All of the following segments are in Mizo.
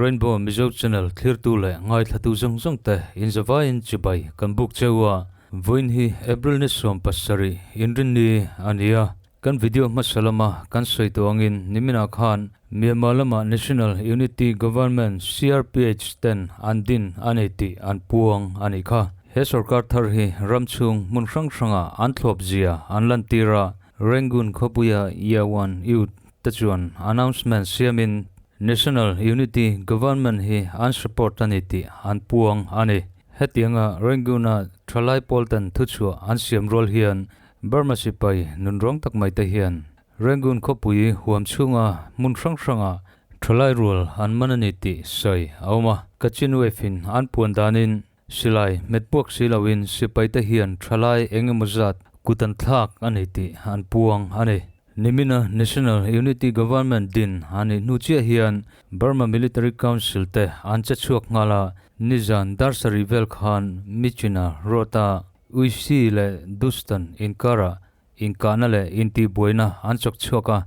Rainbow Mizo Channel thlirtu leh ngaithlatu zawng zawng te inzavaiin chibai kan buk cheu a, vawiin hi April ni 17 inrinni a ni a, kan video hmasa lama kan sawi tawh angin niminah khan Myanmar lama National Unity Government CRPH ten an din a ni tih an puang a nih kha. He sorkar thar hi ram chhung hmun hrang hrangah an thlawp zia an lantir a, Rangoon khawpuia Yawan Youth te chuan announcement siamin National Unity Government hi an support a ni tih an puang a ni. Hetianga Rangoon-a thalai pawl ten thuchhuah an siam rual hian Burma sipai nunrawng tak mai te hian Rangoon khawpui huam chhunga hmun hrang hrangah thalai rual an man a ni tih sawi a awm a. Kachin Wave-in an puan danin Silai hmet puak si loin sipaite hian thalai eng emaw zat kut an thlak a ni tih an puang a ni. Nimina National Unity Government din a nih hnu chiah hian Burma Military Council te an che chhuak nghal a, nizan dar sarih vel khan Myitkyina Road-a Uisi leh Dustan inkarah inkahna leh intihbuaina an chawk chhuak a,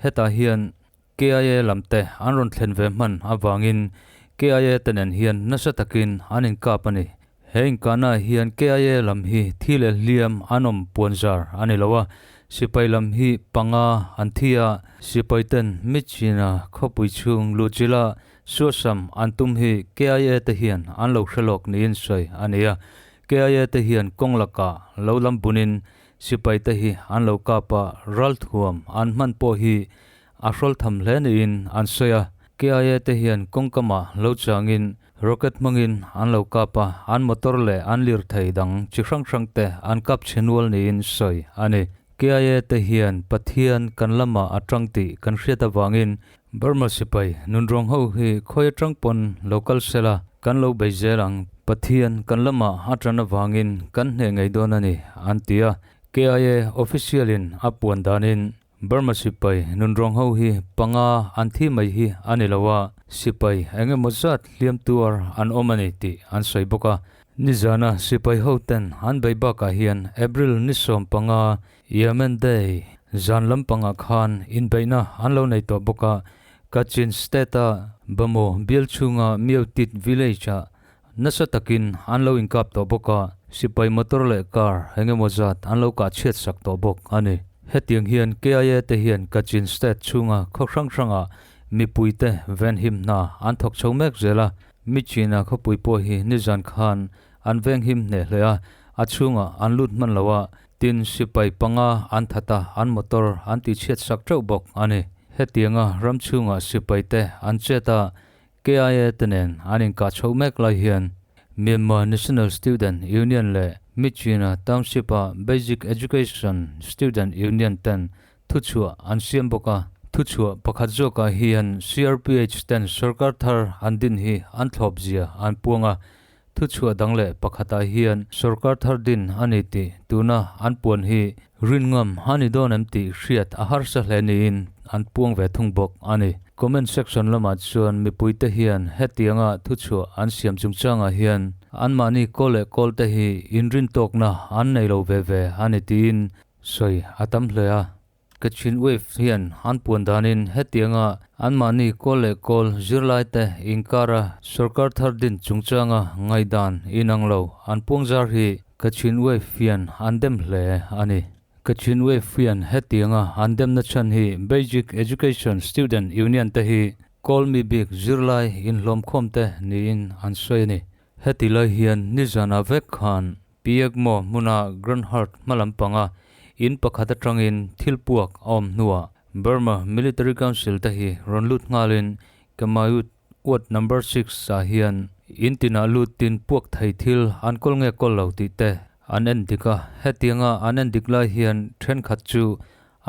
hetah hian KIA lam te an rawn thlen ve hman avangin KIA te nen hian nasa takin an inkap a ni. He inkahnaah hian KIA lam hi thi leh hliam an awm puanzar a ni lo a, sipai lam hi panga an thi a, sipai ten Myitkyina khawpui chhung luhchilha suasam an tum hi KIA te hian an lo hre lawk niin sawi a ni a. KIA te hian kawng lakah lo lam bunin sipai te hi an lo kap a, ralthuam an hman pawh hi A hrawl tham hle niin an sawi a, KIA te hian kawngkamah lo changin rocket hmangin an lo kap a, an motor leh an lirthei dang chi hrang hrang te an kap chhe nual niin sawi a ni. KIA te hian Pathian kan lamah a tang tih kan hriat avangin Burma sipai nunrawng ho hi khawi atang pawn lo kal sela kan lo bei zel ang, Pathian kan lamah a tan avangin kan hneh ngei dawn a ni, an ti a, KIA official in a puan danin Burma sipai nunrawng ho hi panga an thi mai hi a ni lo a, sipai eng emaw zat hliam tuar an awm a ni tih an sawi bawk a. Nizana sipai ho ten an bei bakah hian April ni 15 Yemen Day zan lampangah khan inbeihna an lo nei tawh bawk a, Kachin State-a Bamo bial chhunga Myotit village-ah nasa takin an lo inkap tawh bawk a, sipai motor leh car eng emaw zat an lo kah chhiat sak tawh bawk a ni. Hetiang hian KIA te hian Kachin State chhunga khaw hrang hrangah mipuite venhim hna an thawk chho mek zel a, Myitkyina khawpui pawh hi nizan khan an venghim hneh hle a, a chhungah an lut hman lo a, tin sipai panga an that a, an motor an tihchhiat sak teuh bawk a ni. Hetianga ram chhungah sipaite an chet a, KIA te nen an inkah chhoh mek lai hian Myanmar National Student Union leh Myitkyina Township-a Basic Education Student Union ten thuchhuah an siam bawk a. Thuchhuah pakhat zawkah hian CRPH ten sorkar thar an din hi an thlawp zia an puang a. Thuchhuah dang leh pakhatah hian sorkar thar din a ni tih tuna an puan hi rinngam a ni dawn em tih hriat a harsa hle niin an puang ve thung bawk a ni. Comment section lamah chuan mipuite hian hetianga thuchhuah an siam chungchangah hian anmahni kawl leh kawl te hi inrintawkna an nei lo ve ve a ni tiin sawi a tam hle a. Kachin Wave hian an puan danin hetianga anmahni kawl leh kawl zirlaite inkara sorkar thar din chungchanga ngaihdan inang lo an puang zar hi Kachin Wave hian an dem hle a ni. Kachin Wave hian hetianga an demna chhan hi Basic Education Student Union te hi kawl mi bik zirlai inhlawmkhawmte niin an sawi a ni. Heti lai hian nizanah vek khan Piekmo hmuna Grunhard hma lampanga in pakhat atangin thil puak a awm hnuah Burma Military Council te hi rawn lut nghalin Kamayut Ward Number 6 ah hian in tinah lutin puak thei thil an kawl nge kawl lo tih te an en dik a, hetianga an en dik lai hian thenkhat chu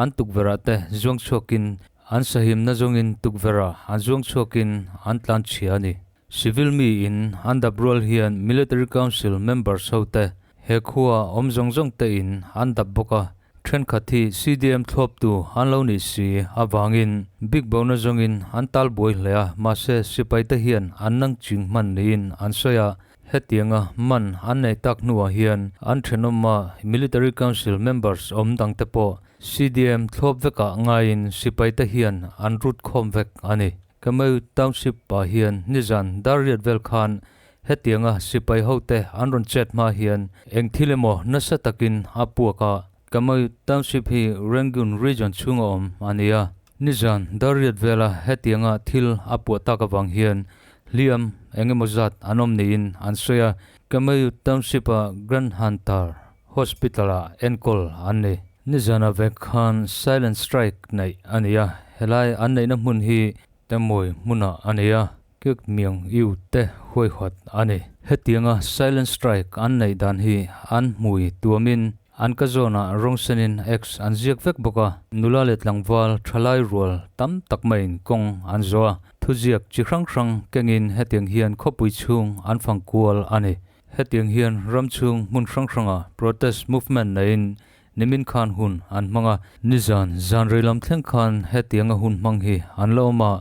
an tukverh ah te zuang chhuakin an sahimna zawngin tukverh ah an zuang chhuakin an tlan chhia a ni. Civil mi in an dap rual hian Military Council members ho te he khua awm zawng zawng te in an dap bawk a, thenkhat hi CDM thlawptu an lo nih si avangin bik bona zawngin an tal buai hle a, mahse sipai te hian an nang ching hman niin an sawi a, hetianga man an nei tak hnuah hian an thenawma Military Council members awm dang te pawh CDM thlawp vekah ngaiin sipai te hian an rut khawm vek a ni. Kamayu Township ah hian nizan dar riat vel khan hetianga sipai hote an rawn chet hma hian eng thil emaw nasa takin a puak a. Kamayu Township hi Rangoon Region chhunga awm a ni a. Nizan dar riat vela hetianga thil a puah tak avang hian hliam eng emaw zat an awm niin an sawi a. Kamayu Township a Grand Hunter Hospital ah enkawl an ni. Nizana vek khan silent strike neih a ni a, helai an neihna hmun hi Temawi hmunah a ni a, Kek Myung Yu te huaihawt a ni. Hetianga silent strike an neih dan hi an hmui tuamin an ka zawnah rawng senin X an ziak vek bawk a, nula leh tlangval thalai rual tam tak maiin kawng an zawh a, thuziak chi hrang hrang kengin hetiang hian khawpui chhung an fang kual a ni. Hetiang hian ram chhung hmun hrang hranga protest movement neiin nimin khan hun an hmang a. Nizan zan rei lam thleng khan hetianga hun hmang hi an la awm a,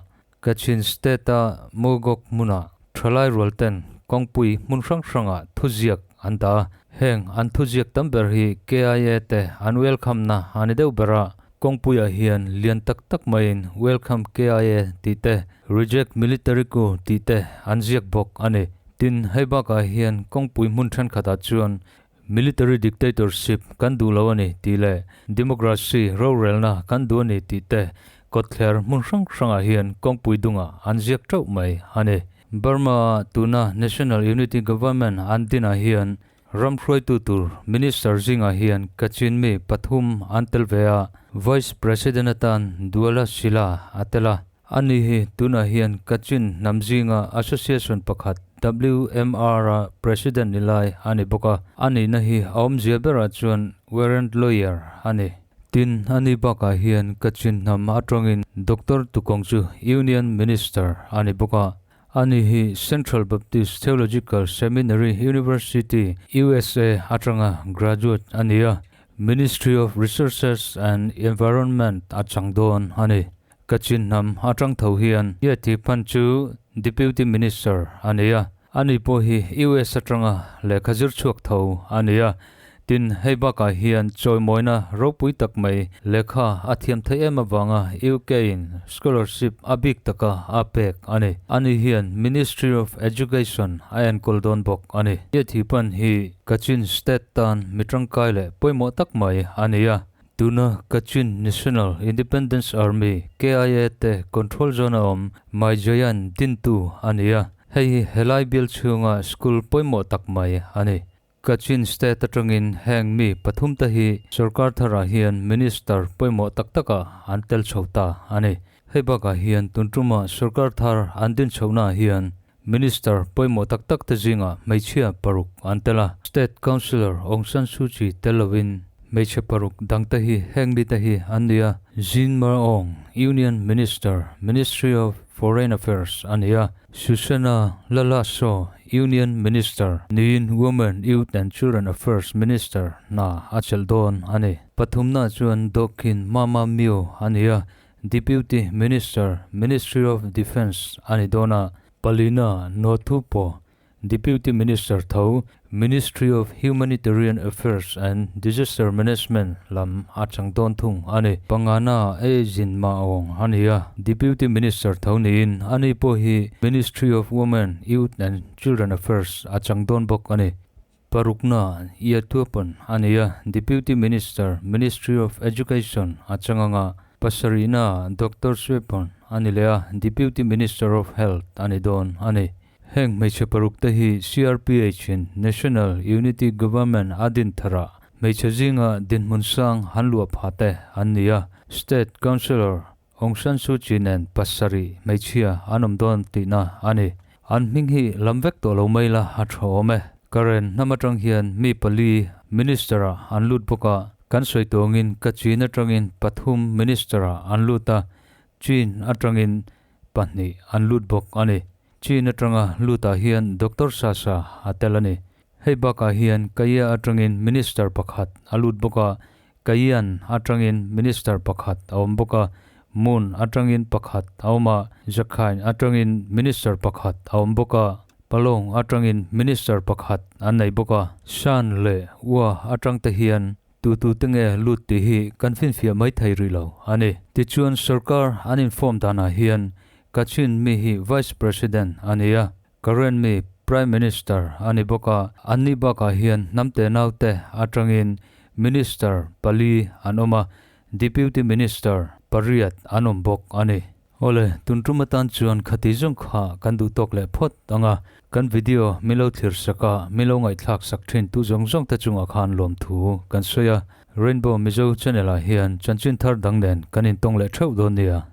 Kachin State-a Mogok hmunah thalai rual ten kawngpui hmun hrang hrangah thuziak an dah a. Heng an thuziak tam ber hi KIA te an welcome na a ni deuh ber a, kawngpuiah hian lian tak tak maiin Welcome KIA tih te, Reject Military Coup tih te an ziak bawk a ni. Tin, hei bakah hian kawngpui hmun thenkhatah chuan Military dictatorship kan duh lo a ni tih leh Democracy rorelna kan duh a ni tih te kawtthler hmun hrang hrangah hian kawngpui dungah an ziak teuh mai a ni. Burma-a tuna National Unity Government an dinah hian ram hruaitu tur Minister zingah hian Kachin mi pathum an tel ve a, Vice President atan Duala Sila a tel a. Ani hi tunah hian Kachin hnam zinga association pakhat WMR a president ni lai a ni bawk a, a nihna hi a awmzia berah chuan warrant lawyer a ni. Tin, ani bakah hian Kachin hnam atangin Doctor Tukawng chu Union Minister a ni bawk a, ani hi Central Baptist Theological Seminary University, USA atanga graduate a ni a, Ministry of Resources and Environment a chang dawn a ni. Kachin hnam atang tho hian Yeti Pan chu Deputy Minister a ni a, ani pawh hi US atanga lehkha zir chhuak tho a ni a. Tin, hei bakah hian chawimawina ropui tak mai lehkha a thiam theih em avanga UK in scholarship a bik taka a pek a ni. Ani hian Ministry of Education a enkawl dawn bawk a ni. Yeti Pan hi Kachin State tan mi tangkai leh pawimawh tak mai a ni a. Tuna Kachin National Independence Army, KIA, te control zone a awm Mai Jayan dintu a ni a, hei hi helai bial chhunga school pawimawh tak mai a ni. Kachin state atangin heng mi pathum te hi sorkar tharah hian minister pawimawh tak takah an tel chho ta a ni. Hei bakah hian tun tuma sorkar thar an din chhohnaah hian minister pawimawh tak tak te zingah hmeichhia paruk an tel a. State Councillor Aung San Suu Kyi tel lovin hmeichhe paruk dangte hi heng mite hi an ni a. Zin Mar Aung, Union Minister, Ministry of Foreign Affairs a ni a. Susanna Lala Saw, Union Minister niin Women, Youth and Children Affairs Minister hna a chelh dawn a ni. Pathumna chuan Dawkhin Mama Myo a ni a, Deputy Minister, Ministry of Defence a ni dawn a, Palina Nothupo, Deputy Minister tho, Ministry of Humanitarian Affairs and Disaster Management lam a chang dawn thung a ni. Pangana A Zin Ma Aung a ni a, Deputy Minister tho niin ani pawh hi Ministry of Women, Youth and Children Affairs a chang dawn bawk a ni. Parukna Iatuapan a ni a, Deputy Minister, Ministry of Education a chang ang a, pasarihna Doctor Swepon a ni leh a, Deputy Minister of Health a ni dawn a ni. Heng hmeichhe paruk te hi CRPH in National Unity Government a din tharah hmeichhe zinga dinhmun sang han luah pha te an ni a, State Councillor Aung San Suu Kyi nen pasarih hmeichhia an awm dawn tihna a ni. An hming hi lam vek tawh lo mai la a tha awm e. Karen hnam atang hian mi pali Minister-ah an lut bawk a, kan sawi tawngin Kachin atangin pathum Minister-ah an lut a, Chin atangin pahnih an lut bawk a ni. Chin atanga lutah hian Doctor Sasa a tel a ni. Hei bakah hian Kaya atangin Minister pakhat a lut bawk a, Kayan atangin Minister pakhat a awm bawk a, Mun atangin pakhat a awm a, Zakhain atangin Minister pakhat a awm bawk a, Palong atangin Minister pakhat an nei bawk a. Shan leh Ua atang te hian tu tu te nge lut tih hi kan finfiah mai thei rih lo a ni. Tichuan sorkar an inform danah hian Kachin mi hi Vice President a ni a, Karen mi Prime Minister a ni bawk a, anni bakah hian hnam tenaute atangin Minister pali an awm a, Deputy Minister pariat an awm bawk a ni. Awle, tun tum atan chuan khati zawng kha kan duh tawk leh phawt ang a, kan video milo thlir sak a, milo ngaihthlak sak thin tu zawng zawng te chungah khan lawmthu kan sawi a, Rainbow Mizo channel ah hian chanchin thar dang nen kan intawng leh theuh dawn nia.